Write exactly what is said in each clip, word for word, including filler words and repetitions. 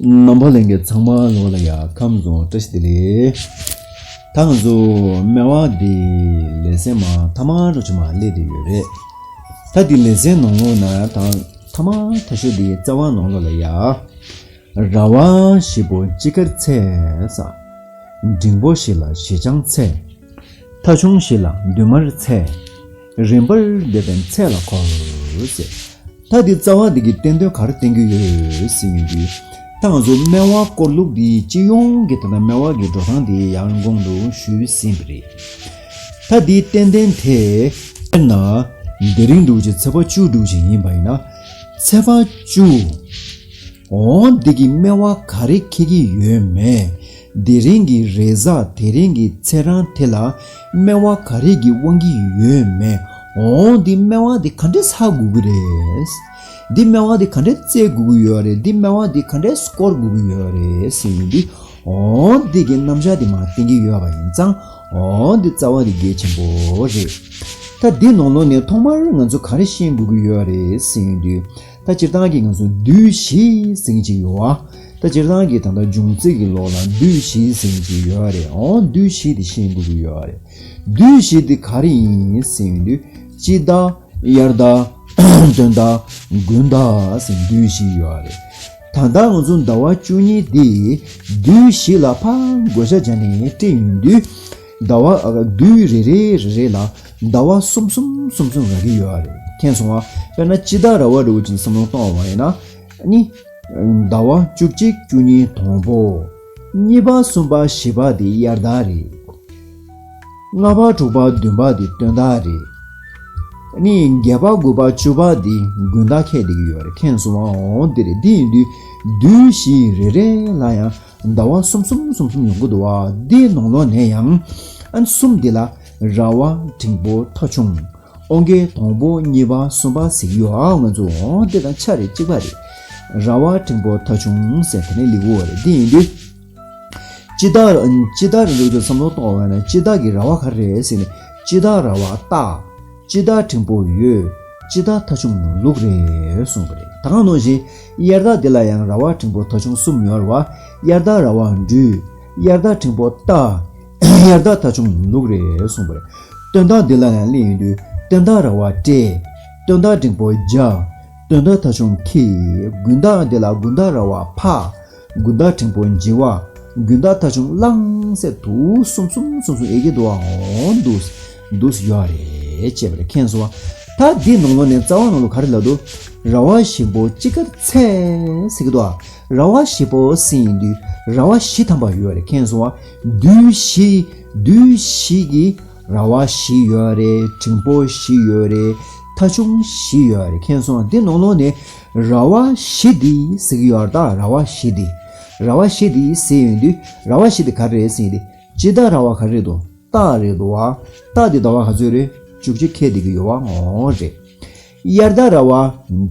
རྣམ་པ་ལྷན་རྒྱས་ཚང་མ་ལོ་ལ་ཡ་ཁམས་བཟང་བཀྲ་ཤིས་བདེ་ལེགས། ད་ང་ཚོ་སྨེ་བ་འདི་ལེ་ཚན་མ་ཐ་མ་འགྲོ་ཆུ་མ་སླེབས་དེ་ཡོད་རེད། ད་འདི་ལེ་ཚན་ནང་ལོགས་ན་ད་ཐ་མ་ཐ་ཤོས་འདི་རྩ་བ་ནང་ལོགས་ལ་ཡ། ར་བ་བཞི་པོ་ཅི་དགར་འཚལ་ས། འབྲིང་པོ་བཞི་ལ་བཞི་ཆང་འཚལ། ཐ་ཆུང་བཞི་ལ་བདུན་མར་འཚལ། རིམ་པར་འདོད་པའི་ཚད་ལ་འཁོར་ཟེར། ད་འདི་རྩ་བ་འདི་གི་བསྟན་དོན་ག་རེ་བསྟན་གྱི་ཡོད་ཟེར་ཡོང་དུས། ད་ང་ཚོ་སྨེ་བ་སྐོར་ལུགས་འདི་སྤྱི་ཡོངས་ཀྱི་ད་ལྟ་སྨེ་བ་གི་འགྲོ་སྟངས་འདི་ཡང་གོང་དུ་ཞུས་ཟིན་པ་རེད། ད་འདིའི་བསྟན་དོན་དེ། དཔེར་ན། དེ་རིང་འདྲ་བོ་ཅིག་ཚེས་པ་བཅུ་འདྲ་བོ་ཅིག་ཡིན་པ་ཡིན་ན། ཚེས་པ་བཅུ། འོ་འདི་གི་སྨེ་བ་ག་རེ་འཁེལ་གྱི་ཡོད་མེད། དེ་རིང་གི་རེས་གཟའ་དེ་རིང་གི་ཚེས་གྲངས་དེ་ལ་སྨེ་བ་ག་རེ་གི་དབང་གི་ཡོད་མེད། འོ་འདི་སྨེ་བ་འདི་ག་འདྲས་ཚ་དགོས་ཀྱི་རེད། འདི་སྨེ་བ་འདི་ག་འདྲས་བཙལ་དགོས་ཀྱི་ཡོད་རེད། འདི་སྨེ་བ་འདི་ག་འདྲས་སྐོར་དགོས་ཀྱི་ཡོད་རེད་ཟེར་ཡོང་དུས། འོ་འདི་གི་རྣམ་གཞག་འདི་མར་བསྟན་གྱི་ཡོད་པ་ཡིན་ཙང་། འོ་འདི་རྩ་བ་འདི་གལ་ཆེན་པོ་རེད། ད་འདི་ནང་ལོགས་ནས་ཐོག་མར་ང་ཚོ་ག་རེ་ཤེས་དགོས་ཀྱི་ཡོད་རེད་ཟེར་ཡོང་དུས། ད་སྤྱིར་བཏང་གི་ང་ཚོ་བསྡུས་བཞི་ཟེར་གྱི་ཅིག་ཡོད་པ། ད་སྤྱིར་བཏང་གི་ད་ལྟ་འབྱུང་རྩིས་ཀྱི་ལུགས་ལ་བསྡུས་བཞི་ཟེར་གྱི་ཅིག་ཡོད་རེད། འོ་བསྡུས་བཞི་དེ་ཤེས་དགོས་ཀྱི་ཡོད་རེད། བསྡུས་བཞི་དེ་ག་རེ་ཡིན་ཟེར་ཡོང་དུས། དཔྱིད་ཟླ། དབྱར་ཟླ། སྟོན་ཟླ། དགུན་ཟླ་ཟེར་བསྡུས་བཞི་ཡོད་རེད། ད་ལྟ་ང་ཚོ་ཟླ་བ་བཅུ་གཉིས་འདི་བསྡུས་བཞི་ལ་ཕར་བགོ་བཤའ་བྱས་ནས་བཀྲལ་ཡོང་དུས། ཟླ་བ་ཨ་བསྡུས་རེ་རེ་རེ་རེ་ལ་ཟླ་བ་གསུམ་གསུམ་གསུམ་གསུམ་རག་གི་ཡོད་རེད། མཁྱེན་སོང་ང་། དཔེར་ན་དཔྱིད་ཟླ་ར་བ་འདྲ་བོ་ཅིག་བསམ་བློ་གཏོང་བ་ཡིན་ན། ནི། ཟླ་བ་བཅུ་གཅིག་བཅུ་གཉིས་དང་པོ། གཉིས་པ་གསུམ་པ་བཞི་པ་དེ་དབྱར་ཟླ་རེད། ལྔ་པ་དྲུག་པ་བདུན་པ་དེ་སྟོན་ཟླ་རེད། ནི་བརྒྱད་པ་དགུ་པ་བཅུ་པ་དེ་དགུན་ཟླ་འཁེལ་བསྡད་ཀྱི་ཡོད་རེད། མཁྱེན་སོང་ང་། འོ་འདི་རེད། འདི་ཡིན་དུས་བསྡུས་བཞི་རེ་རེ་ལ་ཡང་ཟླ་བ་གསུམ་གསུམ་གསུམ་གསུམ་ཡོང་གི་འདུག་པ། འདིའི་ནང་ལོགས་ནས་ཡང་ཨ་ནི་གསུམ་འདི་ལ་ར་བ་འབྲིང་པོ་ཐ་ཆུང་། དབང་གི་དང་པོ་གཉིས་པ་གསུམ་པ་ཟེར་གྱི་ཡོད་ཨ། ང་ཚོ་འོ་དེ་དང་ཆ་རེ་གཅིག་པ་རེད། ར་བ་འབྲིང་པོ་ཐ་ཆུང་ཟེར་དེ་ནས་ལེགས་པོ་རེད། འདི་ཡིན་དུས། དཔྱིད་ཟླ། དཔྱིད་ཟླ་རེད་འདུག་ཅེས་བསམ་བློ་གཏོང་བ་ན་དཔྱིད་ཟླ་གི་ར་བ་ག་རེ་རེད་ཟེར་ནས། དཔྱིད་ཟླ་ར་བ་སྟག། དཔྱིད་ཟླ་འབྲིང་པོ་འོད། དཔྱིད་ཟླ་ཐ་ཆུང་ལུག་རེད་གསུངས་པ་རེད། ད་ག་ནང་བཞིན་དབྱར་ཟླ་འདི་ལ་ཡང་ར་བ་འབྲིང་པོ་ཐ་ཆུང་གསུམ་ཡོད་རེད་པ། དབྱར་ཟླ་ར་བ་སྦྲུལ། དབྱར་ཟླ་འབྲིང་པོ་རྟ། དབྱར་ཟླ་ཐ་ཆུང་ལུག་རེད་གསུངས་པ་རེད། སྟོན་ཟླ་འདི་ལ་ཡང་གླེང་ཡོང་དུས། སྟོན་ཟླ་ར་བ་སྤྲེལ། སྟོན་ཟླ་འབྲིང་པོ་བྱ། སྟོན་ཟླ་ཐ་ཆུང་ཁྱི། དགུན་ཟླ་འདི་ལ་དགུན་ཟླ་ར་བ་ཕག། དགུན་ཟླ་འབྲིང་པོ་བྱི་བ། དགུན་ཟླ་ཐ་ཆུང་གླང་ཟེར་དུ་གསུམ་གསུམ་གསུམ་གསུམ་ཡོད་ཀྱི་འདུག་པ། འོ་འདུག་འདུག་ཡོད་རེད་ཅེས་པ་རེད། མཁྱེན་སོང་པ། ད་འདི་ནང་ལོགས་ནས་རྩ་བ་ནང་ལོགས་ག་རེ་ལབ་འདུག་ར་བ་བཞི་པོ་ཅི་དགར་འཚལ་ཟེར་གྱི་འདུག་ར་བ་བཞི་པོ་ཟེར་ཡོང་དུས་ར་བ་བཞི་ཐམ་པ་ཡོད་རེད། མཁྱེན་སོང་པ། བསྡུས་བཞི། བསྡུས་བཞི་གི་ར་བ་བཞི་ཡོད་རེད། འབྲིང་པོ་བཞི་ཡོད་རེད། ཐ་ཆུང་བཞི་ཡོད་རེད། མཁྱེན་སོང་པ། འདི་ནང་ལོགས་ནས་ར་བ་བཞི་འདི་ཟེར་གྱི་ཡོད་རེད། ད་ར་བ་བཞི་འདི། ར་བ་བཞི་འདི་ཟེར་ཡོང་དུས་ར་བ་བཞི་འདི་ག་རེ་རེད་ཟེར་ཡོང་དུས། དཔྱིད་ཟླ་ར་བ་ག་རེ་རེད་འདུག་སྟག་རེད་འདུག་པ། སྟག་འདི་ཟླ་བ་ག་ཚོད་རེད། བཅུ་གཅིག་འཁེལ་བསྡད་ཀྱི་ཡོད་པ། འོ་རེད། དབྱར་ཟླ་ར་བ་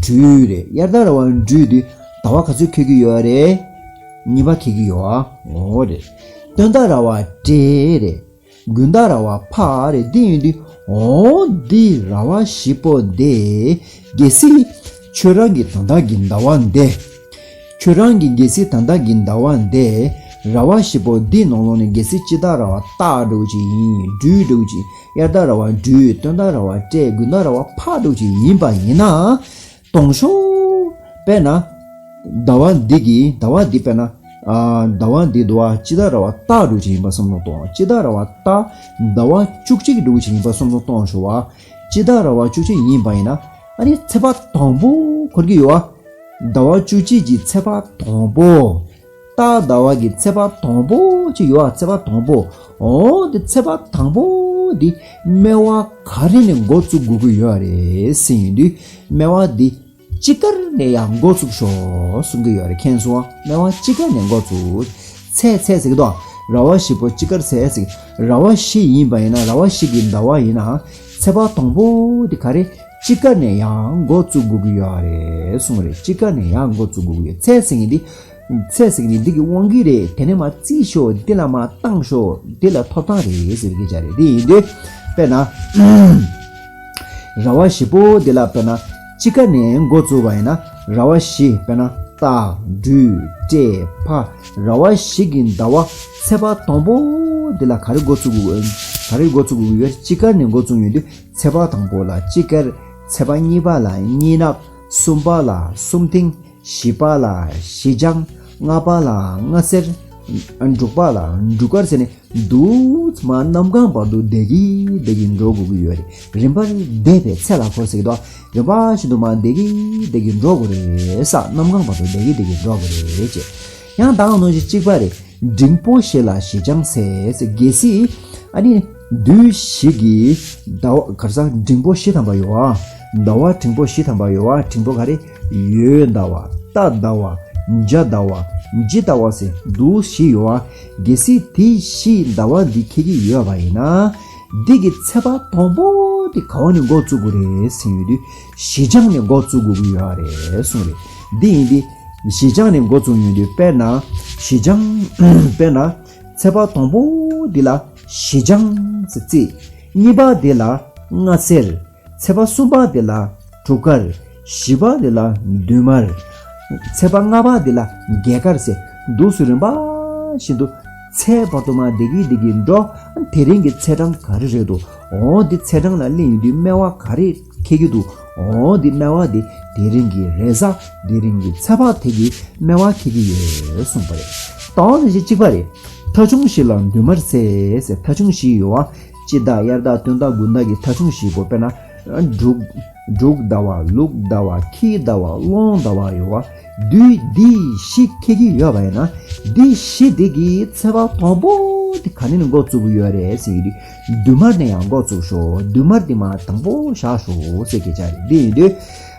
སྦྲུལ་རེད། དབྱར་ཟླ་ར་བ་སྦྲུལ་འདི་ཟླ་བ་ག་ཚོད་འཁེལ་གྱི་ཡོད་རེད། གཉིས་པ་འཁེལ་གྱི་ཡོད་པ། འོ་རེད། སྟོན་ཟླ་ར་བ་སྤྲེལ་རེད། དགུན་ཟླ་ར་བ་ཕག་རེད། འདི་ཡིན་དུས་འོ་འདི་ར་བ་བཞི་པོ་འདི་གལ་སྲིད་ཁྱོད་རང་གི་ད་ལྟ་གི་ཟླ་བ་འདི། ཁྱོད་རང་གི་གལ་སྲིད་ད་ལྟ་གི་ཟླ་བ་འདི་ར་བ་བཞི་པོ་འདི་ནང་ལོགས་ནས་གལ་སྲིད་དཔྱིད་ཟླ་ར་བ་སྟག་འདྲ་བོ་ཅིག་ཡིན། སྦྲུལ་འདྲ་བོ་ཅིག་དབྱར་ཟླ་ར་བ་སྦྲུལ། སྟོན་ཟླ་ར་བ་སྤྲེལ། དགུན་ཟླ་ར་བ་ཕག་འདྲ་བོ་ཅིག་ཡིན་པ་ཡིན་ན། དང་ཤོག་དཔེར་ན། ཟླ་བ་འདི་གི་ཟླ་བ་འདི་དཔེར་ན། ཨ། ཟླ་བ་འདི་འདུག་པ། དཔྱིད་ཟླ་ར་བ་སྟག་འདྲ་བོ་ཅིག་ཡིན་པ་བསམ་བློ་གཏོང་། དཔྱིད་ཟླ་ར་བ་སྟག་ཟླ་བ་བཅུ་གཅིག་འདྲ་བོ་ཅིག་ཡིན་པ་བསམ་བློ་གཏོང་ཤོག་པ། དཔྱིད་ཟླ་ར་བ་བཅུ་གཅིག་ཡིན་པ་ཡིན་ན། ཨ་ནི་ཚེས་པ་དང་པོ་འཁོར་གྱི་ཡོད་པ། ཟླ་བ་བཅུ་གཅིག་གི་ཚེས་པ་དང་པོ། སྟག་ཟླ་བ་གི་ཚེས་པ་དང་པོ་ཅིག་ཡོད་པ། ཚེས་པ་དང་པོ། འོ་དེ་ཚེས་པ་དང་པོ་འདི་སྨེ་བ་ག་རེ་ནས་འགོ་བཙུགས་དགོས་ཀྱི་ཡོད་རེད་ཟེར་ཡོང་དུས། སྨེ་བ་འདི་དཔྱིད་ཀར་ནས་ཡང་འགོ་བཙུགས་ཤོག་གསུང་གི་ཡོད་རེད། མཁྱེན་སོང་པ། སྨེ་བ་དཔྱིད་ཀར་ནས་འགོ་བཙུགས། ཚེས་ཚེས་ཟེར་གྱི་འདུག་ར་བ་བཞི་པོ་དཔྱིད་ཀར་ཚེས་ཟེར། ར་བ་བཞི་ཡིན་པ་ཡིན་ན། ར་བ་བཞི་གི་ཟླ་བ་ཡིན་ན། ཚེས་པ་དང་པོ་དེ་ག་རེ། དཔྱིད་ཀར་ནས་ཡང་འགོ་བཙུགས་དགོས་ཀྱི་ཡོད་རེད་གསུངས་རེད། དཔྱིད་ཀར་ནས་ཡང་འགོ་བཙུགས་དགོས་ཀྱི་ཡོད། ཚེས་ཟེར་མཁན་འདི། ཚེས་ཟེར་མཁན་འདི་འདི་གི་དབང་གིས་རེད། དེ་ནས་མར་བརྩིས་ཤོག་འདི་ལ་མར་བཏང་ཤོག་འདི་ལ་ཐོབ་ཐང་རེད་ཟེར་གྱི་བྱ་རེད། འདི་ཡིན་དུས་དཔེར་ན། ར་བ་བཞི་པོ་འདི་ལ་དཔེར་ན་དཔྱིད་ཀ་ནས་འགོ་བཙུགས་པ་ཡིན་ན། ར་བ་བཞི་དཔེར་ན་ སྟག་སྦྲུལ་སྤྲེལ་ཕག་ར་བ་བཞི་གི་ཟླ་བ་ཚེས་པ་དང་པོ་འདི་ལ་ག་རེ་འགོ་བཙུགས་དགོས། ག་རེ་འགོ་བཙུགས་དགོས་ཡོད། དཔྱིད་ཀ་ནས་འགོ་བཙུགས་ཡོང་དུས་ཚེས་པ་དང་པོ་ལ་དཔྱིད་ཀར། ཚེས་པ་གཉིས་པ་ལ་གཉིས་ནག་གསུམ་པ་ལ་གསུམ་ཐིང་། བཞི་པ་ལ་བཞི་ལྗང་། ལྔ་པ་ལ་ལྔ་སེར། དྲུག་པ་ལ་འབྲུག་དཀར་ཟེར་ནས་འདུག་མ་གནམ་གང་བར་དུ་བསྡད་ཀྱི་བསྡད་ཀྱི་འགྲོ་དགོས་ཀྱི་ཡོད་རེད། རིམ་པར་བསྡད་པའི་ཚེ་ལ་འཁོར་ཟེར་གྱི་འདུག་རིམ་པ་བཞིན་དུ་མ་བསྡད་ཀྱི་བསྡད་ཀྱི་འགྲོ་དགོས་རེད་ས། གནམ་གང་བར་དུ་བསྡད་ཀྱི་བསྡད་ཀྱི་འགྲོ་དགོས་རེད་ཅེས། ཡང་ད་ག་ནང་བཞིན་གཅིག་པ་རེད། འབྲིང་པོ་བཞི་ལ་བཞི་ལྗང་ཟེར་ཟེར། གལ་སྲིད་ཨ་ནི་དུས་བཞི་གི་ཟླ་བ་གར་ས་འབྲིང་པོ་བཞི་ཐམ་པ་ཡོད་ཨ། ཟླ་བ་འབྲིང་པོ་བཞི་ཐམ་པ་ཡོད་ཨ། འབྲིང་པོ་ག་རེ། ཡོས་ཟླ་བ། རྟ་ཟླ་བ། འཇའ་ཟླ་བ། འཇིག་ཟླ་བ་ཟེར་འདུག་བཞི་ཡོད་ཨ། གལ་སྲིད་དེ་བཞི་ཟླ་བ་འདི་འཁེལ་གྱི་ཡོད་པ་ཡིན་ན། འདི་གི་ཚེས་པ་དང་པོ་དེ་ག་བ་ནས་འགོ་བཙུགས་དགོས་རེད་ཟེར་ཡོད་དུས་བཞི་ལྗང་ནས་འགོ་བཙུགས་དགོས་ཀྱི་ཡོད་རེད་གསུངས་རེད། འདི་ཡིན་དུས་བཞི་ལྗང་ནས་འགོ་བཙུགས་ཡོང་དུས་དཔེར་ན་བཞི་ལྗང་དཔེར་ན་ཚེས་པ་དང་པོ་འདི་ལ་བཞི་ལྗང་ཟེར་བརྩི། གཉིས་པ་འདི་ལ་ལྔ་སེར། ཚེས་པ་གསུམ་པ་འདི་ལ་དྲུག་དཀར། བཞི་པ་འདི་ལ་བདུན་དམར། ཚེས་པ་ལྔ་པ་འདི་ལ་བརྒྱད་དཀར་ཟེར་འདུག་སེ་རིམ་པ་བཞིན་དུ་ཚེས་བར་དུ་མ་བསྡད་ཀྱི་བསྡད་ཀྱི་འགྲོ། དེ་རིང་གི་ཚེས་གྲངས་ག་རེ་རེད་འདུག་འོ་འདི་ཚེས་གྲངས་ལ་སླེབས་ཡོང་དུས་སྨེ་བ་ག་རེ་འཁེལ་གྱི་འདུག་འོ་འདི་སྨེ་བ་འདི་དེ་རིང་གི་རེས་གཟའ། དེ་རིང་གི་ཚེས་པ་དེ་གི་སྨེ་བ་འཁེལ་གྱི་ཡོད་གསུངས་པ་རེད། ད་འོ་ནི་གཅིག་པ་རེད། ཐ་ཆུང་བཞི་ལ་བདུན་དམར་ཟེར་ཟེར། ཐ་ཆུང་བཞི་ཡོད་པ། སྤྱི་ཟླ་དབྱར་ཟླ་སྟོན་ཟླ་དགུན་ཟླ་གི་ཐ་ཆུང་བཞི་པོ་དཔེར་ན་འབྲུག་འབྲུག་ཟླ་བ། ལུག་ཟླ་བ། ཁྱི་ཟླ་བ། གླང་ཟླ་བ་ཡོད་པ། དུས་འདི་བཞི་འཁེལ་གྱི་ཡོད་པ་ཡིན་ན་འདི་བཞི་འདི་གི་ཚེས་པ་དང་པོ་འདི་ག་ནས་ནས་འགོ་བཙུགས་ཀྱི་ཡོད་རེད་ཟེར་གྱི་དུས་བདུན་དམར་ནས་ཡང་འགོ་བཙུགས་ཤོག་བདུན་དམར་འདི་མ་དང་པོ་བཞག་ཤོག་ཟེར་གྱི་ཆ་རེད། འདི་ཡིན་དུས་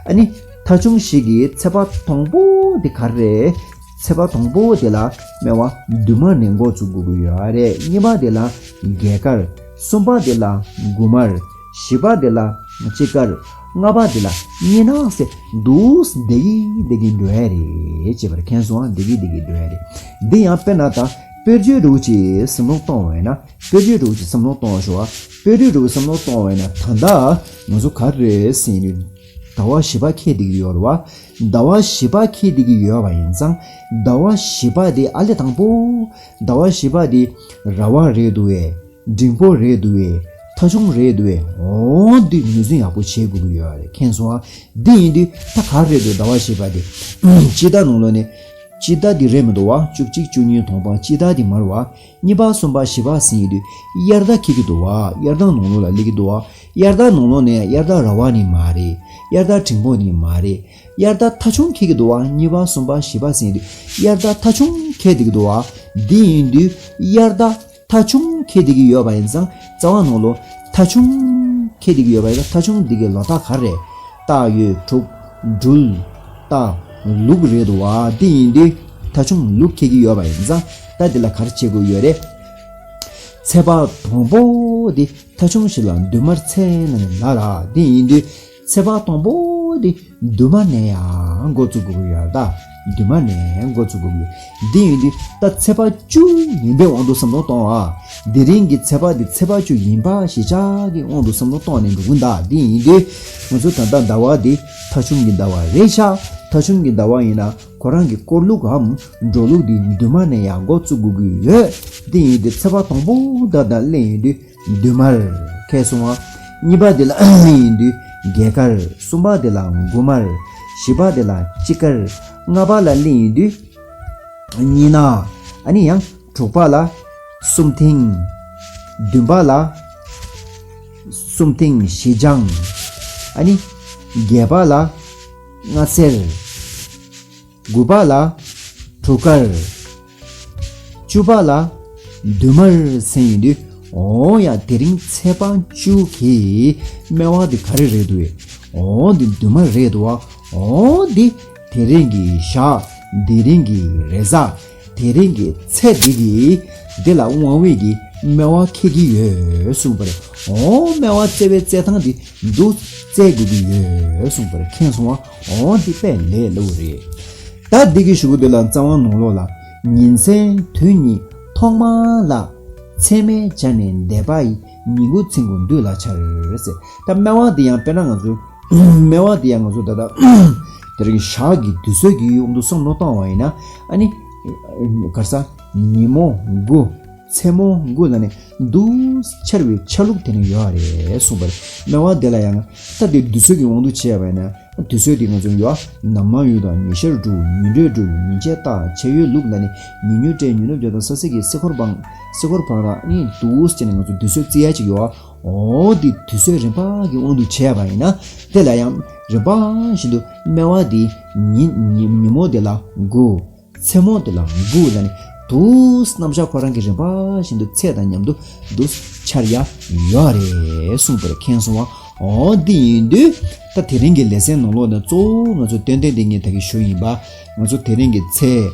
ཨ་ནི་ཐ་ཆུང་བཞི་གི་ཚེས་པ་དང་པོ་འདི་ག་རེ་རེད། ཚེས་པ་དང་པོ་དེ་ལ་སྨེ་བ་བདུན་དམར་ནས་འགོ་བཙུགས་དགོས་ཀྱི་ཡོད་རེད། གཉིས་པ་དེ་ལ་བརྒྱད་དཀར། གསུམ་པ་དེ་ལ་དགུ་དམར། བཞི་པ་དེ་ལ་དཔྱིད་དཀར། ལྔ་པ་དེ་ལ་གཉིས་ནག་ཟེར་འདུག་སེ་བསྡད་ཀྱི་བསྡད་ཀྱི་འགྲོ་ཡ་རེད་ཅེས་པར་མཁྱེན་སོང་ཨ། བསྡད་ཀྱི་བསྡད་ཀྱི་འགྲོ་ཡ་རེད། འདི་ཡང་དཔེར་ན་ད་དཔེར་བརྗོད་འདྲ་བོ་ཅིག་བསམ་བློ་གཏོང་བ་ཡིན་ན། དཔེར་བརྗོད་འདྲ་བོ་ཅིག་བསམ་བློ་གཏོང་བ་ཞུ་བ། དཔེར་བརྗོད་འདྲ་བོ་བསམ་བློ་གཏོང་བ་ཡིན་ན་ད་ལྟ་ང་ཚོ་ག་རེ་རེད་ཟེར་ནས་ཟླ་བ་བཞི་པ་འཁེལ་བསྡད་ཀྱི་ཡོད་རེད་བ། ཟླ་བ་བཞི་པ་འཁེལ་བསྡད་ཀྱི་ཡོད་པ་ཡིན་ཙང་ཟླ་བ་བཞི་པ་དེ་ཨ་ལེ་དང་པོ། ཟླ་བ་བཞི་པ་དེ་ར་བ་རེད་འདུག་བས། འབྲིང་པོ་རེད་འདུག་བས། ཐ་ཆུང་རེད་འདུག་བས། འོ་འདི་ངོས་འཛིན་ཡག་པོ་བྱེད་དགོས་ཀྱི་ཡོད་རེད། མཁྱེན་སོང་ཨ། འདི་ཡིན་དུས་ད་ག་རེད་འདུག་ཟླ་བ་བཞི་པ་དེ་སྤྱི་ཟླ་ནང་ལོགས་ནས་སྤྱི་ཟླ་འདི་རེད་མི་འདུག་བ། བཅུ་གཅིག་བཅུ་གཉིས་དང་པོ་སྤྱི་ཟླ་འདི་མར་བ། གཉིས་པ་གསུམ་པ་བཞི་པ་ཟིན་ཡིན་དུས་དབྱར་ཟླ་འཁེལ་གྱི་འདུག་བ། དབྱར་ཟླ་ནང་ལོགས་ལ་སླེབས་ཀྱི་འདུག་བ། དབྱར་ཟླ་ནང་ལོགས་ནས་དབྱར་ཟླ་ར་བ་ནི་མ་རེད། དབྱར་ཟླ་འབྲིང་པོ་ནི་མ་རེད། དབྱར་ཟླ་ཐ་ཆུང་འཁེལ་གྱི་འདུག་བ། གཉིས་པ་གསུམ་པ་བཞི་པ་ཟིན་དུས་དབྱར་ཟླ་ཐ་ཆུང་འཁེལ་བསྡད་ཀྱི་འདུག་བ། འདི་ཡིན་དུས་དབྱར་ཟླ་ཐ་ཆུང་འཁེལ་བསྡད་ཀྱི་ཡོད་པ་ཡིན་ཙང་རྩ་བ་ནང་ལོགས་ཐ་ཆུང་འཁེལ་བསྡད་ཀྱི་ཡོད་པ་ཡིན་ཙང་ཐ་ཆུང་འདི་གི་ལོ་རྟགས་ག་རེ་རེད། སྟག་ཡོས་དྲུག་སྦྲུལ་སྟག་ལུག་རེད་འདུག་བ། འདི་ཡིན་དུས་ཐ་ཆུང་ལུག་འཁེལ་གྱི་ཡོད་པ་ཡིན་ཙང་ད་འདི་ལ་ག་རེ་བྱེད་དགོས་ཡོད་རེད། ཚེས་པ་དང་པོ་འདི་ཐ་ཆུང་བཞི་ལ་བདུན་དམར་ཚེས་ནས་ལ་ལ། འདི་ཡིན་དུས་ཚེས་པ་དང་པོ་འདི་བདུན་དམར་ནས་ཡང་འགོ་བཙུགས་དགོས་ཀྱི་ཡོད་ད། བདུན་དམར་ནས་འགོ་བཙུགས་དགོས་ཀྱི་ཡོད། འདི་ཡིན་དུས་ད་ཚེས་པ་བཅུ་ཡིན་པའི་དབང་དུ་བསམ་བློ་གཏོང་བ། དེ་རིང་གི་ཚེས་པ་འདི་ཚེས་པ་བཅུ་ཡིན་པ་ཞེས་བྱ་གི་དབང་དུ་བསམ་བློ་གཏོང་ནས་འགྲོ་གི་ད། འདི་ཡིན་དུས་ང་ཚོ་ད་ལྟ་ཟླ་བ་འདི་ཐ་ཆུང་གི་ཟླ་བ་རེད་ཤག་ཐ་ཆུང་གི་ཟླ་བ་ཡིན་ན་ཁོ་རང་གི་སྐོར་ལུག་གམ་འགྲོ་ལུགས་འདི་བདུན་དམར་ནས་ཡང་འགོ་བཙུགས་དགོས་ཀྱི་ཡོད། འདི་ཡིན་དུས་ཚེས་པ་དང་པོ་ད་ལྟ་སླེབས་ཡོང་དུས་བདུན་དམར་འཁེལ་སོང་བ། གཉིས་པ་དེ་ལ་ཡིན་དུས་བརྒྱད་དཀར། གསུམ་པ་དེ་ལ་དགུ་དམར། བཞི་པ་དེ་ལ་དཔྱིད་དཀར། ལྔ་པ་ལ་སླེབས་ཡོང་དུས་གཉིས་ནག་ཨ་ནི་ཡང་དྲུག་པ་ལ་གསུམ་ཐིང་། བདུན་པ་ལ་གསུམ་ཐིང་བཞི་ལྗང་། ཨ་ནི་བརྒྱད་པ་ལ་ལྔ་སེར། དགུ་པ་ལ་དྲུག་དཀར། བཅུ་པ་ལ་བདུན་དམར་ཟིན་ཡོང་དུས་འོ་ཡ་དེ་རིང་ཚེས་པ་བཅུ་གི་སྨེ་བ་འདི་ག་རེ་རེད་འདུག་བས། འོ་འདི་བདུན་དམར་རེད་འདུག་བ། འོ་འདི་དེ་རིང་གི་ཞག་དེ་རིང་གི་རེས་གཟའ་དེ་རིང་གི་ཚེས་འདི་གི་འདི་ལ་དབང་བའི་གི་སྨེ་བ་འཁེལ་གྱི་ཡོད་གསུངས་པ་རེད། འོ་སྨེ་བ་བཙལ་བའི་བཙལ་སྟངས་འདི་འདུག་བཙལ་དགོས་ཀྱི་ཡོད་གསུངས་པ་རེད། མཁྱེན་སོང་བ། འོ་འདི་དཔེ་ལས་སླ་བོ་རེད། ད་འདི་གི་གཞུག་གུ་འདི་ལ་རྩ་བ་ནང་ལོགས་ལ་ཉིན་མཚན་དུས་གཉིས་ཐོག་མ་ལ་མཚན་མའི་ཆ་ནས་འདས་པ་ཡི་ཉིན་གུང་མཚན་གུང་དུས་ལ་འཆར་ཟེར། ད་སྨེ་བ་འདི་ཡང་དཔེར་ན་ང་ཚོ་སྨེ་བ་འདི་ཡང་ང་ཚོ་ད་ལྟ་ དེ་རིང་ཞག་གི་དུས་ཚོད་ཀྱི་དབང་དུ་བསམ་བློ་བཏང་བ་ཡིན་ན། ཨ་ནི་ག་རེ་ཟ། ཉིན་མོ་དགུ། མཚན་མོ་དགུ་ལ་ནི་འདུག་འཆར་བའི་ཆ་ལུགས་དེ་ནི་ཡོད་རེད་གསུངས་པ་རེད། སྨེ་བ་དེ་ལ་ཡང་ད་དེ་དུས་ཚོད་ཀྱི་དབང་དུ་བྱས་པ་ཡིན་ན། དུས་ཚོད་དེ་ང་ཚོ་ཡོད། ནམ་ལངས་ཡོད་དང་ཉི་ཤར་འགྲོ། ཉི་འདྲེས་འགྲོ། ཉིན་བྱེད་རྟགས། ཆ་ཡོད་ལུགས་ལ་ནི་ཉི་ཉོན་སྤྲད། ཉི་ནུབ་འགྱོ་དང་ས་གཟིག་གི་སེ་འཁོར་འབངས། སེ་འཁོར་འབངས་ལ་ནི་འདུག་ཟེར་ནས་ང་ཚོ་དུས་ཚོད་བརྩི་ཡ་ཅིག་ཡོད། འོ་དེ་དུས་ཚོད་རིམ་པ་གི་དབང་དུ་བྱས་པ་ཡིན་ན། དེ་ལ་ཡང་རིམ་པ་བཞིན་དུ་སྨེ་བ་དེ་ཉིན་ཉིན་ཉིན་མོ་དེ་ལ་དགུ། མཚན་མོ་དེ་ལ་དགུ་ལ་ནི་འདུག་རྣམ་གཞག་ཁོ་རང་གི་རིམ་པ་བཞིན་དུ་ཚད་དང་མཉམ་དུ་འདུག་འཆར་ཡ་ཡོད་རེད་གསུངས་པ་རེད། མཁྱེན་སོང་བ། འོ་འདི་ཡིན་དུས་ད་དེ་རིང་གི་ལེ་ཚན་ནང་ལོགས་ནས་གཙོ་བོ་ང་ཚོ་ཏན་ཏན་དེ་ངས་ད་གིན་ཞུ་ཡིན་པ། ང་ཚོ་དེ་རིང་གི་ཚེས།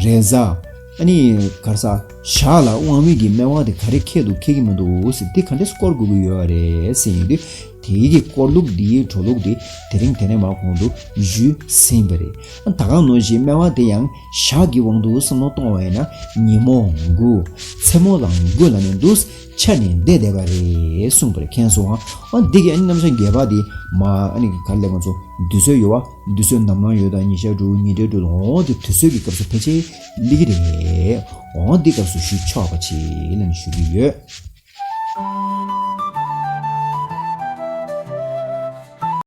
རེས་གཟའ། ཨ་ནི་ག་རེ་ཟ། ཞག་ལ་དབང་བའི་གི་སྨེ་བ་དེ་ག་རེ་འཁེལ་འདུག་འཁེལ་གྱི་མི་འདུག་ཟེར། དེ་ག་འདྲས་སྐོར་དགོས་ཀྱི་ཡོད་རེད་ཟེར་ཡིན་དུས། དེའི་གི་སྐོར་ལུགས་འདིའི་འགྲོ་ལུགས་དེ་དེ་རིང་དེ་ནས་མར་གོང་དུ་ཞུས་ཟིན་པ་རེད། ད་ག་ནང་བཞིན་སྨེ་བ་དེ་ཡང་ཞག་གི་དབང་དུ་བསམ་བློ་གཏོང་བ་ཡིན་ན། ཉིན་མོ་དགུ། མཚན་མོ་ལ་དགུ་ལ་ནི་འདུག་འཆར་ནས་བསྡད་བསྡད་པ་རེད་གསུངས་པ་རེད། མཁྱེན་སོང་ཨ། འོ་འདི་གི་ཨ་ནི་རྣམ་གཞག་བརྒྱད་པ་དེ་མ་ཨ་ནི་ག་རེ་ལབ། ང་ཚོ་དུས་ཚོད་ཡོད་བ། དུས་ཚོད་ནམ་ལངས་ཡོད་དང་ཉི་ཤར་འགྲོ། ཉི་འདྲེས་འགྲོ། འོ་དེ་དུས་ཚོད་ཀྱི་སྐབས་སུ་ཕལ་ཆེར་སླེབས་ཀྱི་རེད། འོ་འདི་སྐབས་སུ་ཞུ་ཆོག་པ་ཅིག་ལབ་ནས་ཞུ་གི་ཡོད།